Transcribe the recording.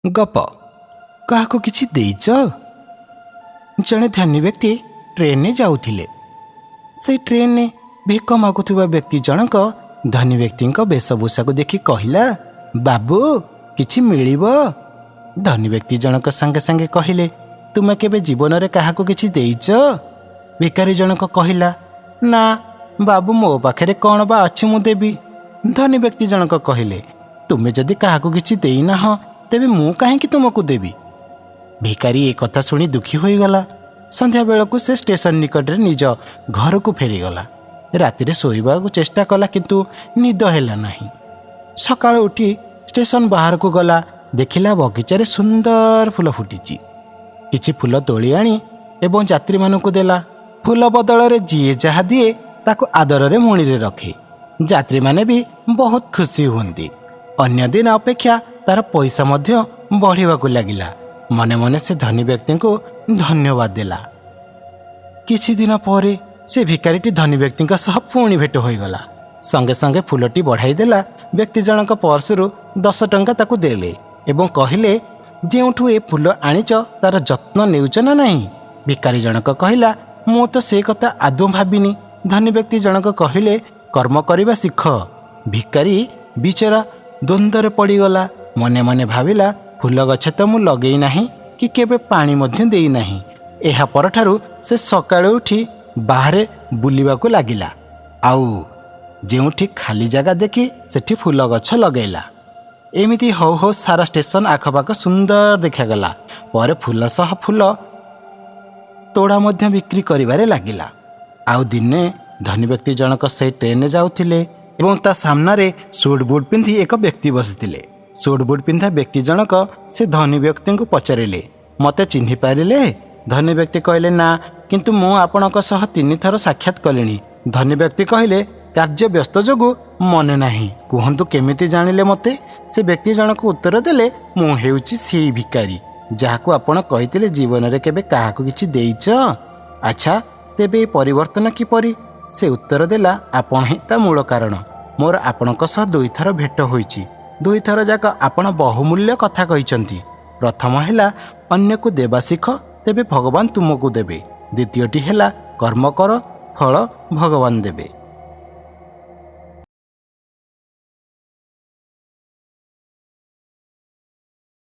ଗପ କାହାକୁ କିଛି ଦେଇଛ? ଜଣେ ଧନୀ ବ୍ୟକ୍ତି ଟ୍ରେନରେ ଯାଉଥିଲେ। ସେଇ ଟ୍ରେନରେ ଭିକ ମାଗୁଥିବା ବ୍ୟକ୍ତି ଜଣକ ଧନୀ ବ୍ୟକ୍ତିଙ୍କ ବେଶଭୂଷାକୁ ଦେଖି କହିଲା, ବାବୁ, କିଛି ମିଳିବ? ଧନୀ ବ୍ୟକ୍ତି ଜଣକ ସାଙ୍ଗେ ସାଙ୍ଗେ କହିଲେ, ତୁମେ କେବେ ଜୀବନରେ କାହାକୁ କିଛି ଦେଇଛ? ଭିକାରୀ ଜଣକ କହିଲା, ନା ବାବୁ, ମୋ ପାଖରେ କ'ଣ ବା ଅଛି ମୁଁ ଦେବି? ଧନୀ ବ୍ୟକ୍ତି ଜଣକ କହିଲେ, ତୁମେ ଯଦି କାହାକୁ କିଛି ଦେଇନାହଁ, ତେବେ ମୁଁ କାହିଁକି ତୁମକୁ ଦେବି? ଭିକାରୀ ଏ କଥା ଶୁଣି ଦୁଃଖୀ ହୋଇଗଲା। ସନ୍ଧ୍ୟାବେଳକୁ ସେ ଷ୍ଟେସନ ନିକଟରେ ନିଜ ଘରକୁ ଫେରିଗଲା। ରାତିରେ ଶୋଇବାକୁ ଚେଷ୍ଟା କଲା, କିନ୍ତୁ ନିଦ ହେଲା ନାହିଁ। ସକାଳୁ ଉଠି ଷ୍ଟେସନ ବାହାରକୁ ଗଲା। ଦେଖିଲା ବଗିଚାରେ ସୁନ୍ଦର ଫୁଲ ଫୁଟିଛି। କିଛି ଫୁଲ ତୋଳି ଆଣି ଏବଂ ଯାତ୍ରୀମାନଙ୍କୁ ଦେଲା। ଫୁଲ ବଦଳରେ ଯିଏ ଯାହା ଦିଏ, ତାକୁ ଆଦରରେ ମୁଣିରେ ରଖେ। ଯାତ୍ରୀମାନେ ବି ବହୁତ ଖୁସି ହୁଅନ୍ତି। ଅନ୍ୟ ଦିନ ଅପେକ୍ଷା ତାର ପଇସା ମଧ୍ୟ ବଢ଼ିବାକୁ ଲାଗିଲା। ମନେ ମନେ ସେ ଧନୀ ବ୍ୟକ୍ତିଙ୍କୁ ଧନ୍ୟବାଦ ଦେଲା। କିଛି ଦିନ ପରେ ସେ ଭିକାରୀଟି ଧନୀ ବ୍ୟକ୍ତିଙ୍କ ସହ ପୁଣି ଭେଟ ହୋଇଗଲା। ସଙ୍ଗେ ସଙ୍ଗେ ଫୁଲଟି ବଢ଼ାଇ ଦେଲା। ବ୍ୟକ୍ତି ଜଣକ ପର୍ସରୁ 10 ଟଙ୍କା ତାକୁ ଦେଲେ ଏବଂ କହିଲେ, ଯେଉଁଠୁ ଏ ଫୁଲ ଆଣିଛ, ତାର ଯତ୍ନ ନେଉଛ ନା ନାହିଁ? ଭିକାରୀ ଜଣକ କହିଲା, ମୁଁ ତ ସେ କଥା ଆଦୌ ଭାବିନି। ଧନୀ ବ୍ୟକ୍ତି ଜଣକ କହିଲେ, କର୍ମ କରିବା ଶିଖ। ଭିକାରୀ ବିଚରା ଦ୍ୱନ୍ଦ୍ୱରେ ପଡ଼ିଗଲା। ମନେ ମନେ ଭାବିଲା, ଫୁଲ ଗଛ ତ ମୁଁ ଲଗେଇ ନାହିଁ କି କେବେ ପାଣି ମଧ୍ୟ ଦେଇନାହିଁ। ଏହା ପରଠାରୁ ସେ ସକାଳୁ ଉଠି ବାହାରେ ବୁଲିବାକୁ ଲାଗିଲା, ଆଉ ଯେଉଁଠି ଖାଲି ଜାଗା ଦେଖି ସେଠି ଫୁଲ ଗଛ ଲଗେଇଲା। ଏମିତି ହଉ ହଉ ସାରା ଷ୍ଟେସନ ଆଖପାଖ ସୁନ୍ଦର ଦେଖାଗଲା। ପରେ ଫୁଲ ସହ ଫୁଲ ତୋଡ଼ା ମଧ୍ୟ ବିକ୍ରି କରିବାରେ ଲାଗିଲା। ଆଉ ଦିନେ ଧନୀ ବ୍ୟକ୍ତି ଜଣକ ସେଇ ଟ୍ରେନରେ ଯାଉଥିଲେ ଏବଂ ତା ସାମ୍ନାରେ ସୁଟ୍ ବୁଟ୍ ପିନ୍ଧି ଏକ ବ୍ୟକ୍ତି ବସିଥିଲେ। ସୁଟ୍ ବୁଟ୍ ପିନ୍ଧା ବ୍ୟକ୍ତି ଜଣକ ସେ ଧନୀ ବ୍ୟକ୍ତିଙ୍କୁ ପଚାରିଲେ, ମୋତେ ଚିହ୍ନି ପାରିଲେ? ଧନୀ ବ୍ୟକ୍ତି କହିଲେ, ନା, କିନ୍ତୁ ମୁଁ ଆପଣଙ୍କ ସହ ତିନିଥର ସାକ୍ଷାତ କଲିଣି। ଧନୀ ବ୍ୟକ୍ତି କହିଲେ, କାର୍ଯ୍ୟ ବ୍ୟସ୍ତ ଯୋଗୁଁ ମନେ ନାହିଁ। କୁହନ୍ତୁ, କେମିତି ଜାଣିଲେ ମୋତେ? ସେ ବ୍ୟକ୍ତି ଜଣକ ଉତ୍ତର ଦେଲେ, ମୁଁ ହେଉଛି ସେଇ ଭିକାରୀ ଯାହାକୁ ଆପଣ କହିଥିଲେ, ଜୀବନରେ କେବେ କାହାକୁ କିଛି ଦେଇଛ? ଆଚ୍ଛା, ତେବେ ଏ ପରିବର୍ତ୍ତନ କିପରି? ସେ ଉତ୍ତର ଦେଲା, ଆପଣ ହିଁ ତା ମୂଳ କାରଣ। ମୋର ଆପଣଙ୍କ ସହ ଦୁଇଥର ଭେଟ ହୋଇଛି। ଦୁଇଥର ଯାକ ଆପଣ ବହୁମୂଲ୍ୟ କଥା କହିଛନ୍ତି। ପ୍ରଥମ ହେଲା, ଅନ୍ୟକୁ ଦେବା ଶିଖ, ତେବେ ଭଗବାନ ତୁମକୁ ଦେବେ। ଦ୍ୱିତୀୟଟି ହେଲା, କର୍ମ କର, ଫଳ ଭଗବାନ ଦେବେ।